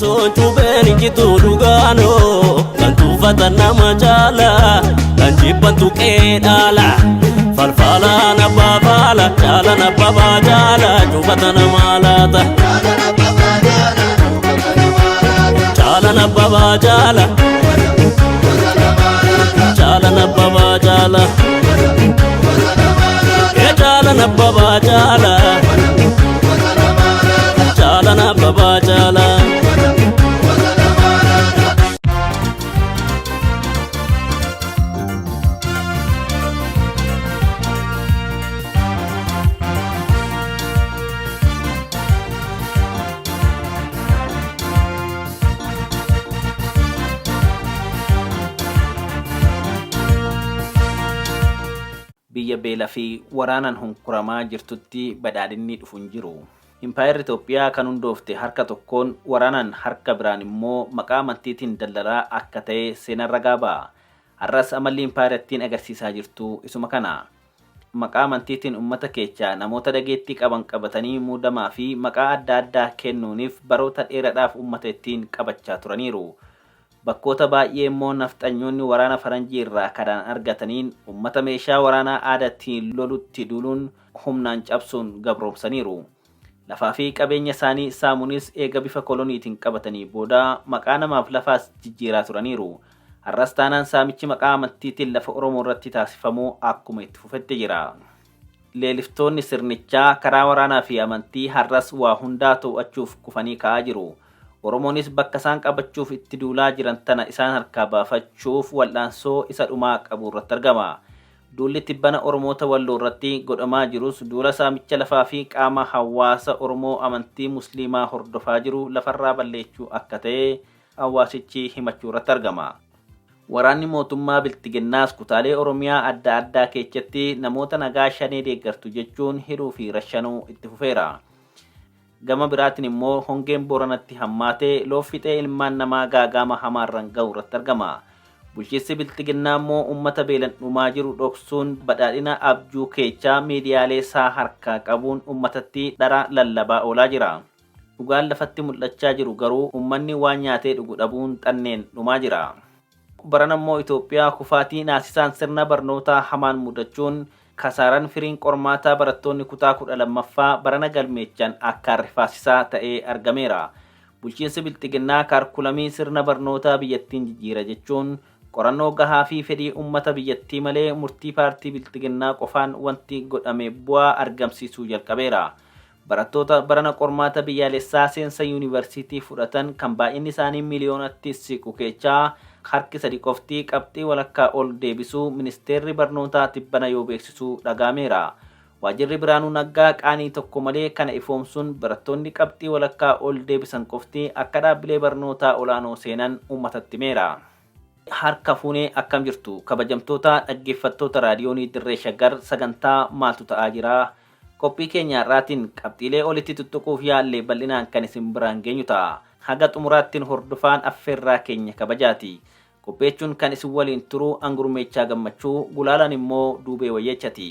Teessoon cuupheen injitu dhugaanoo kan tuuffatan nama jaala kan jibban tuqee dhaala falfaalaan abbaa faala jaalan abbaa jaala cuuphata nama laata. Jaalan abbaa jaala jaalan abbaa jaala jaalan abbaa jaala jaalan abbaa jaala. Biyya beela fi waraanaan hunkuramaa jirtutti badhaadhinni dhufu hin jiru. Impaayerri Itoophiyaa kan hundoofte harka tokkoon waraanaan harka biraan immoo maqaa amantiitiin daldalaa akka ta'e seenaan ragaa ba'a. Har'as amalli impaayerattiin agarsiisaa jirtu isuma kana. Maqaa amantiitiin uummata keechaa namoota dhageettii qaban qabatanii muudamaa fi maqaa adda addaa kennuuniif baroota dheeraadhaaf uummata ittiin qabachaa turaniiru. Bakkoota baay'ee immoo nafxanyoonni waraana faranjii irraa karaan argataniin uummata meeshaa waraanaa aadaatiin lolutti duuluun humnaan cabsuun gabroomsaniiru. Lafaa fi qabeenya isaanii saamuunis eega bifa koloniitiin qabatanii booda maqaa namaaf lafaas jijjiiraa turaniiru. Har'as taanaan saamichi maqaa amantiitiin lafa Oromoo irratti taasifamu akkuma itti fufetti jira. Leeliftoonni sirnichaa karaa waraanaa fi amantii har'as waa hundaa to'achuuf kufanii ka'aa jiru. Oromoonis bakka isaan qabachuuf itti duulaa jiran tana isaan harkaa baafachuuf wal'aansoo isa dhumaa qabu irratti argama. Duulli tibbana Oromoota Walloo irratti godhamaa jirus duula saamicha lafaa fi qaama hawaasa Oromoo amantii Musliimaa hordofaa jiru lafarraa balleechuu akka ta'e hawaasichi himachuu irratti argama. Waraanni mootummaa Bilxiginnaas kutaalee Oromiyaa adda addaa keessatti namoota nagaa shanee deeggartu jechuun hidhuu fi rashanuu itti fufeera. Gama biraatiin immoo hongeen Booranatti hammaatee looffixee ilmaan namaa gaagaama hamaarran ga'u irratti argama. Bulchiinsi Bilxiginnaa immoo uummata beelan dhumaa jiru dhoksuun badhaadhina abjuu keechaa miidiyaalee isaa harkaa qabuun uummatatti dhara lallabaa oolaa jira. Dhugaan lafatti mul'achaa jiru garuu uummanni waan nyaatee dhugu dhabuun xanneen dhumaa jira. Baran ammoo Itoophiyaa kufaatii naasisaan sirna barnootaa hamaan mudachuun kasaaran firiin qormaataa barattoonni kutaa 12ffaa barana galmeechan akka rifaasisaa ta'ee argameera. Bulchiinsi Bilxiginnaa kaarkulamii sirna barnootaa biyyattiin jijjiira jechuun qorannoo gahaa fi fedhii uummata biyyattii malee murtii paartii Bilxiginnaa qofaan wanti godhame bu'aa argamsiisuu jalqabeera. Barattoota barana qormaata biyyaalessaa seensa yuunivarsiitii fudhatan kan baay'inni isaanii miliyoonatti siqu keechaa harki sadi qofti qabxii walakkaa ol deebisuu ministeerri barnootaa tibbana yoo beeksisuu dhagaameera. Waajjirri Biraanuu Naggaa qaanii tokko malee kana ifoomsuun barattoonni qabxii walakkaa ol deebisan qofti akka dhaabbilee barnootaa olaanoo seenan uummatatti himeera. Harka fuunee akkam jirtu kabajamtoota dhaggeeffattoota raadiyoonii Dirree Shaggar sagantaa maaltu ta'aa jira? Qophii keenya har'aatiin qabxiilee olitti tuttuquuf yaalle bal'inaan kan isin biraan geenyu ta'a. Haga xumuraattiin hordofaan affeerraa keenya kabajaati. Qopheechuun kan isin waliin turu Angurmeechaa Gammachuu, gulaalaan immoo Duubee Wayyeechati.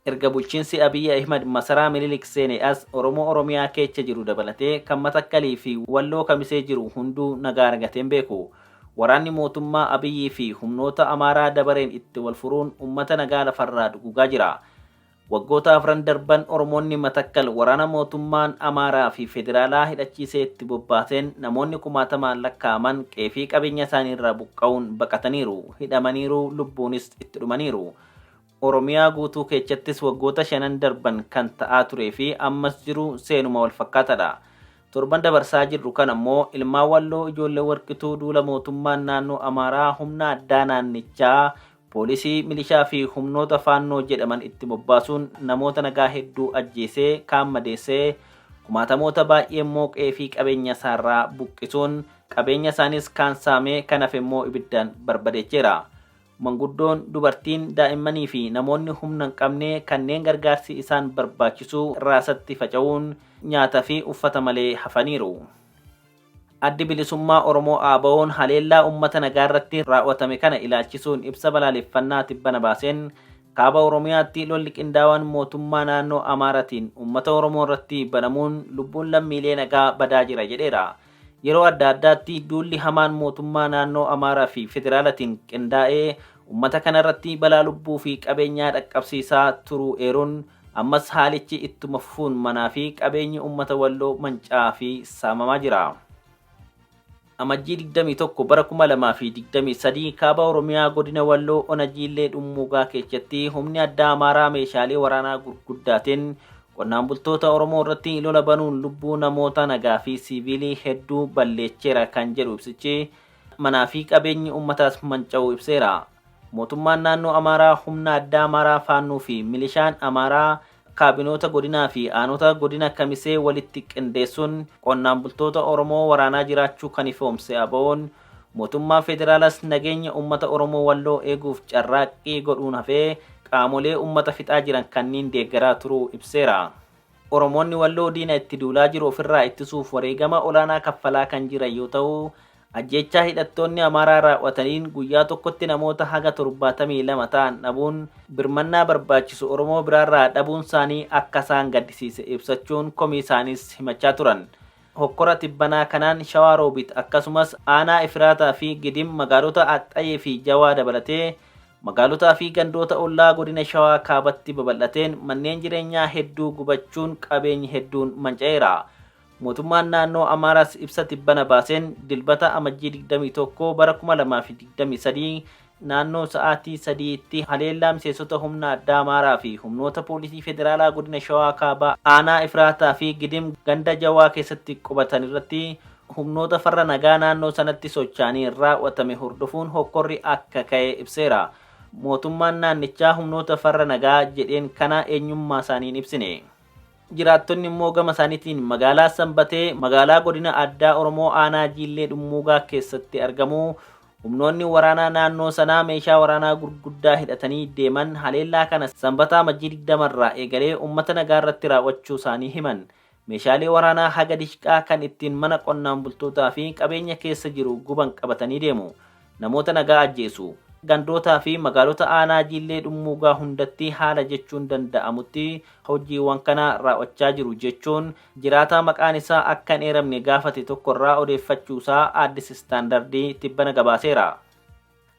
Erga bulchiinsi Abiyyi Ahimad masaraa Minilik seene as Oromoo Oromiyaa keecha jiru dabalatee kan Matakkalii fi Walloo Kamisee jiru hunduu nagaa argatee hin beeku. Waraanni mootummaa Abiyyii fi humnoota Amaaraa dabareen itti wal furuun uummata nagaa lafarraa duguugaa jira. Waggoota afran darban Oromoonni Matakkal waraana mootummaan Amaaraa fi Federaalaa hidhachiisee itti bobbaaseen namoonni kumaatamaan lakkaa'aman qe'ee fi qabeenya isaanii irraa buqqa'uun baqataniiru, hidhamaniiru, lubbuunis itti dhumaniiru. Oromiyaa guutuu keechattis waggoota shanan darban kan ta'aa turee fi ammas jiru seenuma wal fakkaataadha. Torban dabarsaa jirru kana immoo ilmaan Walloo ijoollee warqituu duula mootummaan naannoo Amaaraa humna addaa naannichaa poolisii, milishaa fi humnoota faannoo jedhaman itti bobbaasuun namoota nagaa hedduu ajjeesee kaan madeessee kumaatamoota baay'ee immoo qe'ee fi qabeenya isaarraa buqqisuun qabeenya isaanis kaan saamee kan hafe immoo ibiddaan barbadeecheera. Manguddoon, dubartiin, daa'immanii fi namoonni humna hin qabne kanneen gargaarsi isaan barbaachisu raasatti faca'uun nyaata fi uffata malee hafaniiru. Addi Bilisummaa Oromoo ABO'n haleellaa uummata nagaa irratti raawwatame kana ilaalchisuun ibsa balaaleffannaa tibbana baaseen Kaaba Oromiyaatti lolli qindaawaan mootummaa naannoo Amaaratiin uummata Oromoo irratti banamuun lubbuun lammiilee nagaa badaa jira jedheera. Yeroo adda addaatti duulli hamaan mootummaa naannoo Amaaraa fi federaalatiin qindaa'ee uummata kana irratti balaa lubbuu fi qabeenyaa dhaqqabsiisaa turuu eeruun, ammas haalichi ittuma fufuun manaa fi qabeenyi uummata Walloo manca'aa fi saamamaa jira. Amajjii 21 bara 2023 Kaaba Oromiyaa godina Walloo Ona Jiillee Dhummuugaa keessatti humni addaa Amaaraa meeshaalee waraanaa gurguddaatiin qonnaan bultoota Oromoo irratti lola banuun lubbuu namoota nagaa fi siiviilii hedduu balleecheera kan jedhu ibsichi, manaa fi qabeenyi uummataas manca'uu ibseera. Mootummaan naannoo Amaaraa humna addaa Amaaraa Faannoo fi milishaan Amaaraa kaabinoota godinaa fi aanota godina Kamisee walitti qindeessuun qonnaan bultoota Oromoo waraanaa jiraachuu kan ifoomse ABO'n, mootummaan federaalas nageenya uummata Oromoo Walloo eeguuf carraaqqii godhuun hafee qaamolee uummata fixaa jiran kanniin deeggaraa turuu ibseera. Oromoonni Walloo diina itti duulaa jiru ofirraa ittisuuf wareegama olaanaa kaffalaa kan jiran yoo ta'u, ajjeechaa hidhattoonni Amaaraa raawwataniin guyyaa tokkotti namoota haga 72 ta'an dhabuun birmannaa barbaachisu Oromoo biraarraa dhabuun isaanii akka isaan gaddisiise ibsachuun komii isaaniis himachaa turan. Hokkora tibbanaa kanaan Shawaa Roobit akkasumas aanaa Efiraataa fi Gidim magaalota Axxayee fi Jawaa dabalatee magaalotaa fi gandoota ollaa godina Shawaa Kaabatti babal'ateen manneen jireenyaa hedduu gubachuun qabeenyi hedduun manca'eera. Mootummaan naannoo Amaaraas ibsa tibbana baaseen Dilbata Amajjii 21 bara 2023 naannoo sa'aatii 3tti haleellaa miseensota humna addaa Amaaraa fi humnoota poolisii federaalaa godina Shawaa Kaabaa aanaa Efiraataa fi Gidim ganda Jawaa keessatti qubatan irratti humnoota farra nagaa naannoo sanatti socho'aniin raawwatame hordofuun hokkorri akka ka'e ibseera. Mootummaan naannichaa humnoota farra nagaa jedheen kana eenyummaa isaanii hin ibsine. Jiraattonni immoo gama isaaniitiin magaalaa Sanbatee magaalaa godina addaa Oromoo aanaa Jiillee Dhummuugaa keessatti argamu humnoonni waraanaa naannoo sanaa meeshaa waraanaa gurguddaa hidhatanii deeman haleellaa kana Sanbataa Amajjii 20 irraa eegalee uummata nagaa irratti raawwachuu isaanii himan. Meeshaalee waraanaa haga dishqaa kan ittiin mana qonnaan bultootaa fi qabeenya keessa jiru guban qabatanii deemu. Namoota nagaa ajjeesu. Gandootaa fi magaalota aanaa Jiillee Dhummuugaa hundatti haala jechuun danda'amutti hojiiwwan kana raawwachaa jiru jechuun jiraataa maqaan isaa akka hin eeramne gaafate tokkorraa odeeffachuusaa Addis Standard tibbana gabaaseera.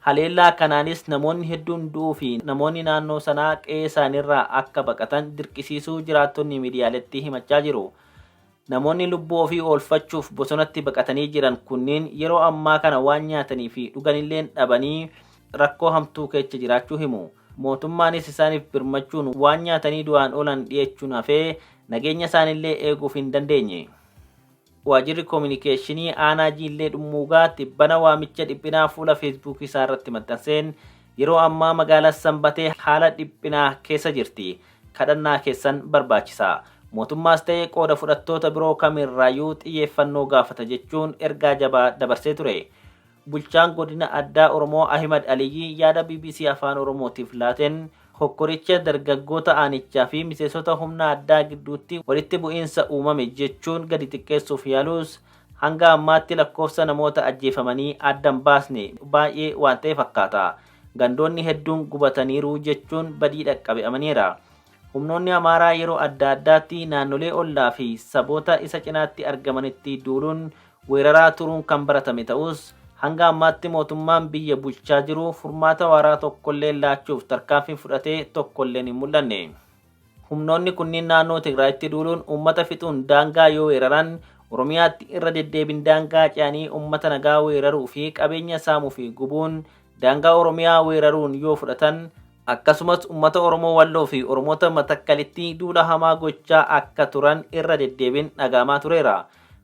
Haleellaa kanaanis namoonni hedduun du'uu fi namoonni naannoo sanaa qe'ee isaaniirraa akka baqatan dirqisiisuu jiraattonni miidiyaaleetti himachaa jiru. Namoonni lubbuu ofii oolfachuuf bosonatti baqatanii jiran kunniin yeroo ammaa kana waan nyaatanii fi dhuganilleen dhabanii rakkoo hamtuu keessa jiraachuu himu. Mootummaanis isaaniif birmachuun waan nyaatanii du'aan oolan dhiyeechuun hafee nageenya isaaniillee eeguuf hin dandeenye. Waajirri Koominikeeshinii aanaa Jiillee Dhummuugaa tibbana waamicha dhiphinaa fuula Feesbuukii isaa irratti maxxanseen yeroo ammaa magaalaa Sanbatee haala dhiphinaa keessa jirti. Kadhannaa keessan barbaachisa. Mootummaas ta'e qooda fudhattoota biroo kamirraayyuu xiyyeeffannoo gaafata jechuun ergaa jabaa dabarsee ture. Bulchaan godina addaa Oromoo Ahimad Aliyyii yaada BBC Afaan Oromootiif laateen hokkoricha dargaggoota aanichaa fi miseensota humna addaa gidduutti walitti bu'iinsa uumame jechuun gadi xiqqeessuuf yaaluus hanga ammaatti lakkoofsa namoota ajjeefamanii adda hin baasne, baay'ee waan ta'e fakkaata. Gandoonni hedduun gubataniiru jechuun badii dhaqqabe amaneera. Humnoonni Amaaraa yeroo adda addaatti naannolee ollaa fi saboota isa cinaatti argamanitti duuluun weeraraa turuun kan baratame ta'us, hanga ammaatti mootummaan biyya bulchaa jiru furmaata waaraa tokkolleen laachuuf tarkaanfiin fudhate tokkolleen hin mul'anne. Humnoonni kunniin naannoo Tigraayitti duuluun uummata fixuun daangaa yoo weeraran, Oromiyaatti irra deddeebiin daangaa ce'anii uummata nagaa weeraruu fi qabeenya saamuu fi gubuun daangaa Oromiyaa weeraruun yoo fudhatan, akkasumas uummata Oromoo Walloo fi Oromoota Matakkalitti duula hamaa gochaa akka turan irra deddeebiin dhaga'amaa tureera.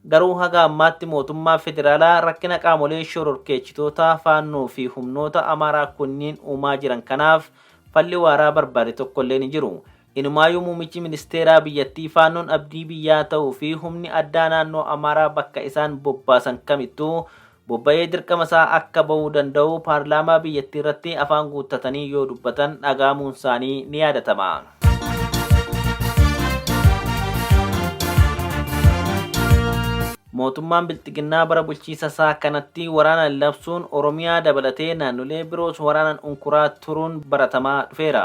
Garuu haga ammaatti mootummaa federaalaa rakkina qaamolee shororkeechitoota Faannoo fi humnoota Amaaraa kunniin uumaa jiran kanaaf falli waaraa barbaade tokkolleen hin jiru. Inumaayyuu muummichi ministeeraa biyyattii Faannoon abdii biyyaa ta'uu fi humni addaa naannoo Amaaraa bakka isaan bobbaasan kamittuu bobba'ee dirqama isaa akka ba'uu danda'u paarlaamaa biyyattii irratti afaan guuttatanii yoo dubbatan dhaga'amuun isaanii ni yaadatama. Mootummaan Bilxiginnaa bara bulchiinsa isaa kanatti waraana labsuun Oromiyaa dabalatee naannolee biroos waraanaan unkuraa turuun baratamaa dhufeera.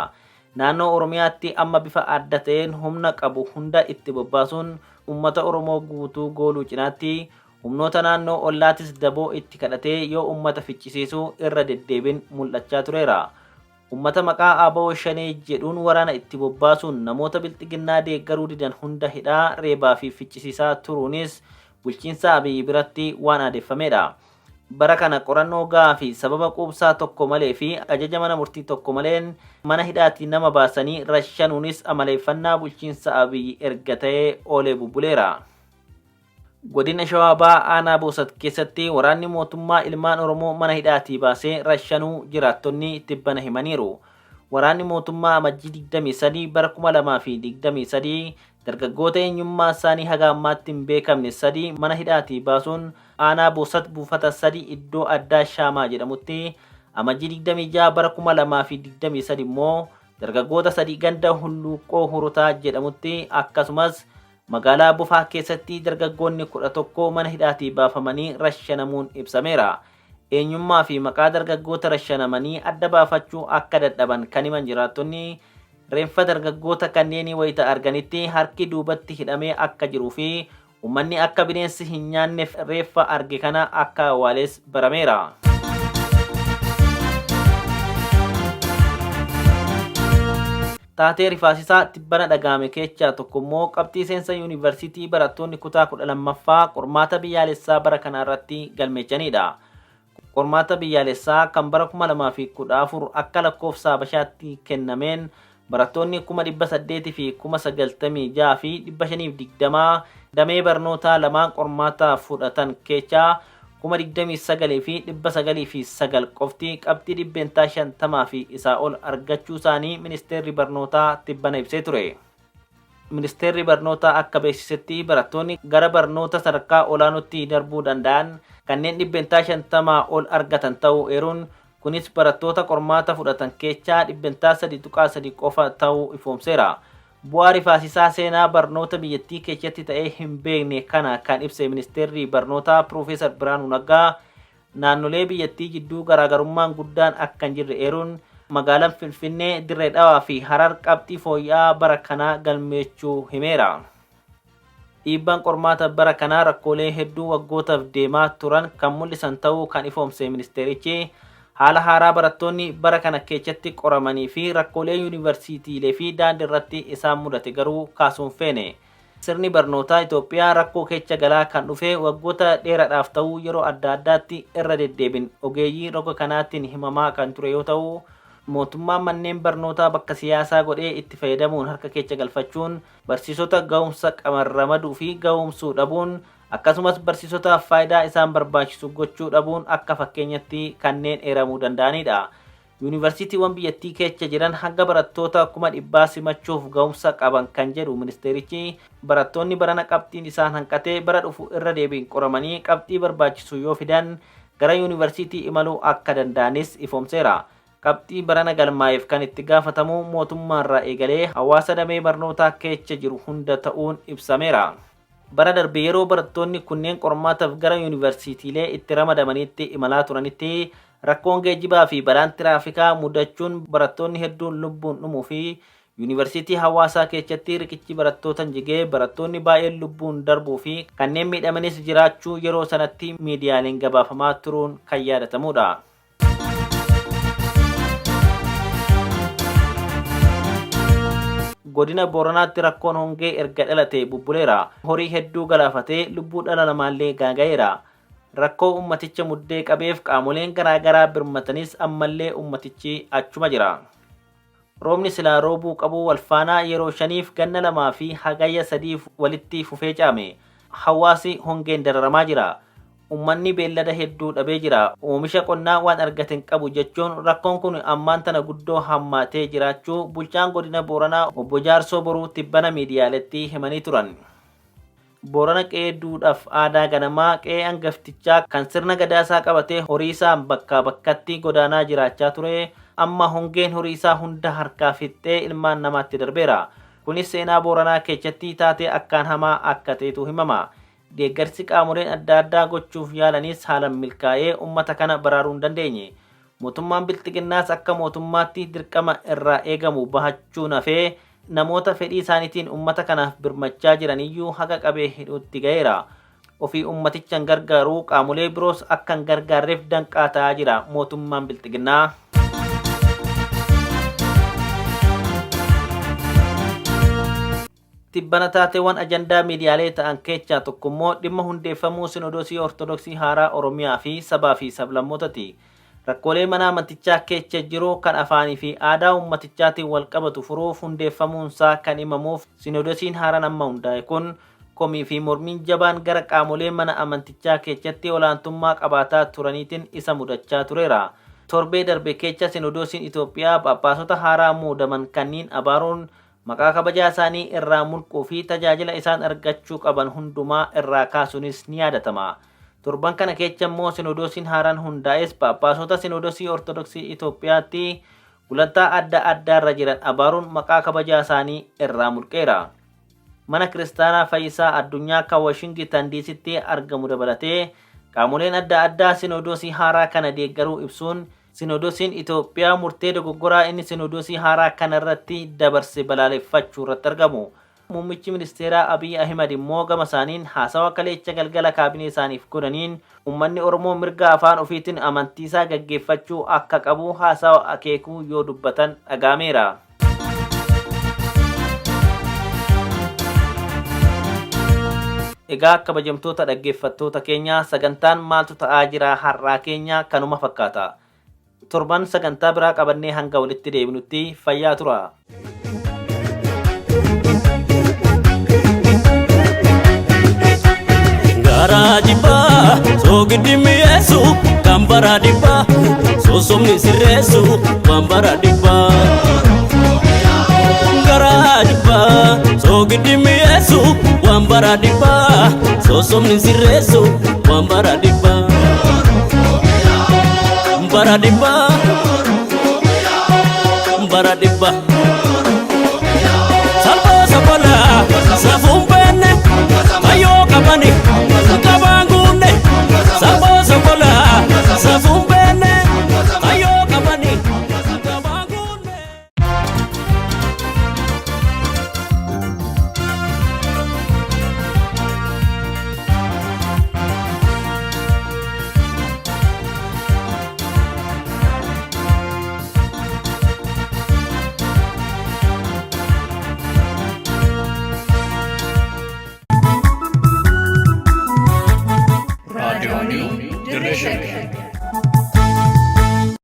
Naannoo Oromiyaatti amma bifa adda ta'een humna qabu hunda itti bobbaasuun uummata Oromoo guutuu gooluu cinaatti humnoota naannoo ollaatis daboo itti kadhatee yoo uummata ficcisiisu irra deddeebiin mul'achaa tureera. Uummata maqaa ABO Shanee jedhuun waraana itti bobbaasuun namoota bilxiginnaa deeggaruu didan hunda hidhaa, reebaa fi ficcisiisaa turuunis bulchiinsa Abiyyi biratti waan aadeffamedha. Bara kana qorannoo gahaa fi sababa quubsaa tokko malee fi ajaja mana murtii tokko maleen mana hidhaatii nama baasanii rashanuunis amaleeffannaa bulchiinsa Abiyyi erga ta'ee oolee bubbuleera. Godina Shawaa Bahaa Aanaa Boosat keessatti waraanni mootummaa ilmaan Oromoo mana hidhaatii baasee rashanuu jiraattonni tibbana himaniiru. Waraanni mootummaa Amajjii 23 bara 2023 dargaggoota eenyummaa isaanii haga ammaatti hin beekamne 3 mana hidhaatii baasuun Aanaa Boosat buufata 3 iddoo addaa Shaamaa jedhamutti, Amajjii 26 bara 2023 immoo dargaggoota 3 ganda Hulluuqqoo Hurutaa jedhamutti, akkasumas magaalaa Bofaa keessatti dargaggoonni 11 mana hidhaatii baafamanii rashanamuun ibsameera. Eenyummaa fi maqaa dargaggoota rashanamanii adda baafachuu akka dadhaban kan himan jiraattonni, reenfa dargaggoota kanneenii wayita arganitti harki duubatti hidhamee akka jiruu fi uummanni akka bineensi hin nyaanneef reeffa arge kana akka awwaales barameera. Taatee rifaasisaa tibbana dhaga'ame keechaa tokko immoo qabxii seensa yuunivarsiitii barattoonni kutaa 12ffaa qormaata biyyaalessaa bara kanaa irratti galmeechanidha. Qormaata biyyaalessaa kan bara 2014 akka lakkoofsa Habashaatti kennameen barattoonni 896,520 damee barnootaa lamaan qormaata fudhatan keechaa 29,909 qofti qabxii 50% fi isaa ol argachuu isaanii ministeerri barnootaa tibbana ibsee ture. Ministeerri barnootaa akka beeksisetti barattoonni gara barnoota sadarkaa olaanootti darbuu danda'an kanneen 50% ol argatan ta'uu eeruun, kunis barattoota qormaata fudhatan keechaa 3.3% qofa ta'uu ifoomseera. Bu'aa rifaasisaa seenaa barnoota biyyattii keessatti ta'ee hin beekne kana kan ibse ministeerri barnootaa Piroofeesar Birhaanuu Naggaa, naannolee biyyattii jidduu garaagarummaan guddaan akka hin jirre eeruun, magaalaan Finfinnee, Dirree Dhawaa fi Harar qabxii fooyya'aa bara kanaa galmeechuu himeera. Dhiibbaan qormaata bara kanaa rakkoolee hedduu waggootaaf deemaa turan kan mul'isan ta'uu kan ifoomse ministeerichi, haala haaraa barattoonni bara kana keessatti qoramanii fi rakkoolee yuunivarsiitiilee fi daandii irratti isaan mudate garuu kaasuun feene. Sirni barnootaa Itoophiyaa rakkoo keessa galaa kan dhufe waggoota dheeraadhaaf ta'uu yeroo adda addaatti irra deddeebiin ogeeyyii roga kanaatiin himamaa kan ture yoo ta'u, mootummaan manneen barnootaa bakka siyaasaa godhee itti fayyadamuun harka keessa galfachuun barsiisota ga'umsa qaban ramaduu fi ga'umsuu dhabuun, akkasumas barsiisotaaf faayidaa isaan barbaachisu gochuu dhabuun akka fakkeenyatti kanneen eeramuu danda'anidha. Yuunivarsiitiiwwan biyyattii keessa jiran hanga barattoota 100,000 simachuuf ga'umsa qaban kan jedhu ministeerichi, barattoonni barana qabxiin isaan hanqatee bara dhufu irra deebiin qoramanii qabxii barbaachisu yoo fidan gara yuunivarsiitii imaluu akka danda'anis ifoomseera. Qabxii barana galmaa'eef kan itti gaafatamu mootummaarraa eegalee hawaasa damee barnootaa keessa jiru hunda ta'uun ibsameera. Bara darbe yeroo barattoonni kunneen qormaataaf gara yuunivarsiitiilee itti ramadamanitti imalaa turanitti rakkoon geejjibaa fi balaan tiraafikaa mudachuun barattoonni hedduun lubbuun dhumuu fi yuunivarsiitii hawaasaa keessatti riqichi barattootan jigee barattoonni baay'een lubbuun darbuu fi kanneen miidhamanis jiraachuu yeroo sanatti miidiyaaleen gabaafamaa turuun kan yaadatamudha. Godina Booranaatti rakkoon hongee erga dhalate bubbuleera. Horii hedduu galaafatee lubbuu dhala namaallee gaaga'eera. Rakkoo ummaticha muddee qabeef qaamoleen garaagaraa birmatanis ammallee ummatichi achuma jira. Roobni silaa roobuu qabu walfaanaa yeroo 5f ganna 2 fi Hagayya 3f walitti fufee caame. Hawaasi hongeen dararamaa jira. Ummanni beellada hedduu dhabee jira. Oomisha qonnaa waan argate hin qabu jechuun rakkoon kun ammaan tana guddoo hammaatee jiraachuu bulchaan godina Booranaa obbo Jaarsoo Boruu tibbana miidiyaaletti himanii turan. Boorana qe'ee duudhaaf aadaa ganamaa, qe'ee angaftichaa kan sirna gadaasaa qabatee horiisaan bakkaa bakkatti godaanaa jiraachaa ture, amma hongeen horiisaa hunda harkaa fixxee ilmaan namaatti darbeera. Kunis seenaa Booranaa keessatti taatee akkaan hamaa akka ta'etu himama. Deeggarsi qaamoleen adda addaa gochuuf yaalanis haalan milkaa'ee ummata kana baraaruu hin dandeenye. Mootummaan Bilxiginnaas akka mootummaatti dirqama irraa eegamu bahachuun hafee namoota fedhii isaaniitiin uummata kanaaf birmachaa jiraniyyuu haga qabee hidhuutti ga'eera. Ofii uummaticha hin gargaaru, qaamolee biroos akka hin gargaarreef danqaa ta'aa jira mootummaan Bilxiginnaa. Tibbana taateewwan ajandaa miidiyaalee ta'an keessaa tokko immoo dhimma hundeeffamuu Sinodoosii Ortodoksii haaraa Oromiyaa fi sabaa fi sablammootati. Rakkoolee mana amantichaa keessa jiru kan afaanii fi aadaa uummatichaatiin wal qabatu furuuf hundeeffamuunsaa kan himamuuf Sinodoosiin haaraan amma hundaa'e kun komii fi mormiin jabaan gara qaamolee mana amantichaa keessatti olaantummaa qabaataa turaniitiin isa mudachaa tureera. Torbee darbe keessa Sinodoosiin Itoophiyaa Phaaphaasota haaraa muudaman kanneen abaaruun maqaa kabajaa isaanii irraa mulquu fi tajaajila isaan argachuu qaban hundumaa irraa kaasuunis ni yaadatama. Torban kana keessa immoo Sinodoosiin haaraan hundaa'es Phaaphaasota Sinodoosii Ortodoksii Itoophiyaatti gulantaa adda addaarra jiran abaaruun maqaa kabajaa isaanii irraa mulqeera. Mana Kiristaanaa Fayyisaa Addunyaa kan Washingitan DCtti argamu dabalatee qaamoleen adda addaa Sinodoosii haaraa kana deeggaruu ibsuun Sinodoosiin Itoophiyaa murtee dogoggoraa inni Sinodoosii haaraa kana irratti dabarse balaaleffachuu irratti argamu. Muummichi ministeeraa Abiy Ahimad immoo gama isaaniin haasawa kaleecha galgala kaabinee isaaniif godhaniin uummanni Oromoo mirga afaan ofiitiin amantiisaa gaggeeffachuu akka qabu haasawa akeekuu yoo dubbatan dhaga'ameera. Egaa kabajamtoota dhaggeeffattoota keenya, sagantaan maaltu ta'aa jira har'aa keenya kanuma fakkaata. Torban sagantaa biraa qabannee hanga walitti deebinutti fayyaa tura. Garaa jibbaa soogiddi mi'eessu kan bara dhibbaa, sossobni sirreessu waan bara dhibbaa. Garaa jibbaa soogiddi mi'eessu waan bara dhibbaa, sossobni sirreessu waan bara dhibbaa. Bara dhibbaa, bara dhibbaa. Salphoo sabalaa safuun beenne kayyoo qabani.